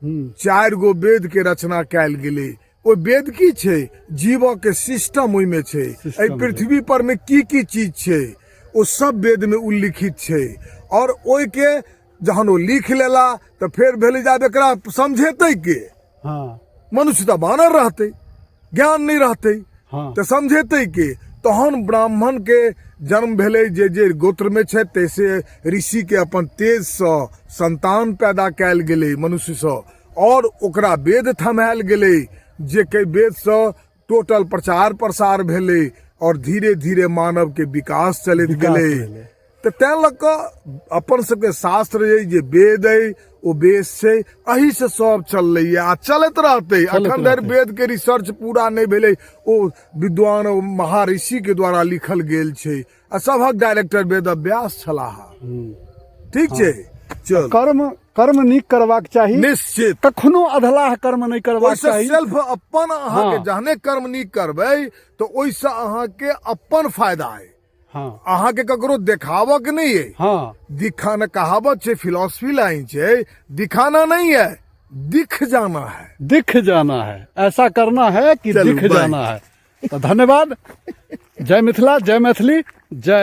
चारि गो वेद के रचना कयल गेलै। ओ वेद की छै? जीवके सिस्टम ओहिमे छै। एहि पृथ्वी पर मे की की चीज छै, ओ सब वेद मे उल्लिखित छै। और ओहिके जहन ओ लिख लेला तऽ फेर भेलै जे आब एकरा समझेतै के? मनुष्य तऽ बानर रहतै, ज्ञान नहि रहतै। तऽ समझेतै के? तहन ब्राह्मण के जन्म भेलै, जे जे गोत्रमे छै तैसे ऋषिके अपन तेजसँ संतान पैदा कयल गेलै मनुष्यसँ, और ओकरा वेद थमायल गेलै, जे के वेदसँ टोटल प्रचार प्रसार भेलै और धीरे धीरे मानव के विकास चलैत गेलै। तऽ तैं लऽ कऽ अपन सबके शास्त्र अइ जे वेद अइ, ओ बेस छै, एहिसँ सब चललैए आ चलैत रहतै। अखन धरि वेद के रिसर्च पूरा नहि भेलै। ओ विद्वान महर्षि के द्वारा लिखल गेल छै आ सभक डायरेक्टर वेद व्यास छलाह। ठीक छै, चल। कर्म नीक करबाक चाही। निश्चित। कखनो अधलाह कर्म नहि करबाक चाही। सेल्फ अपन अहाँके जहने कर्म नीक करबै तऽ ओहिसँ अहाँके अपन फायदा अइ। अहाँके ककरो देखाबऽ के नहीं है। दिखाना कहावत छै, फिलोसफी लाइन छै, दिखाना नहीं है, दिख जाना है। दिख जाना है, ऐसा करना है कि दिख जाना है। तो धन्यवाद। जय मिथिला, जय मैथिली, जय।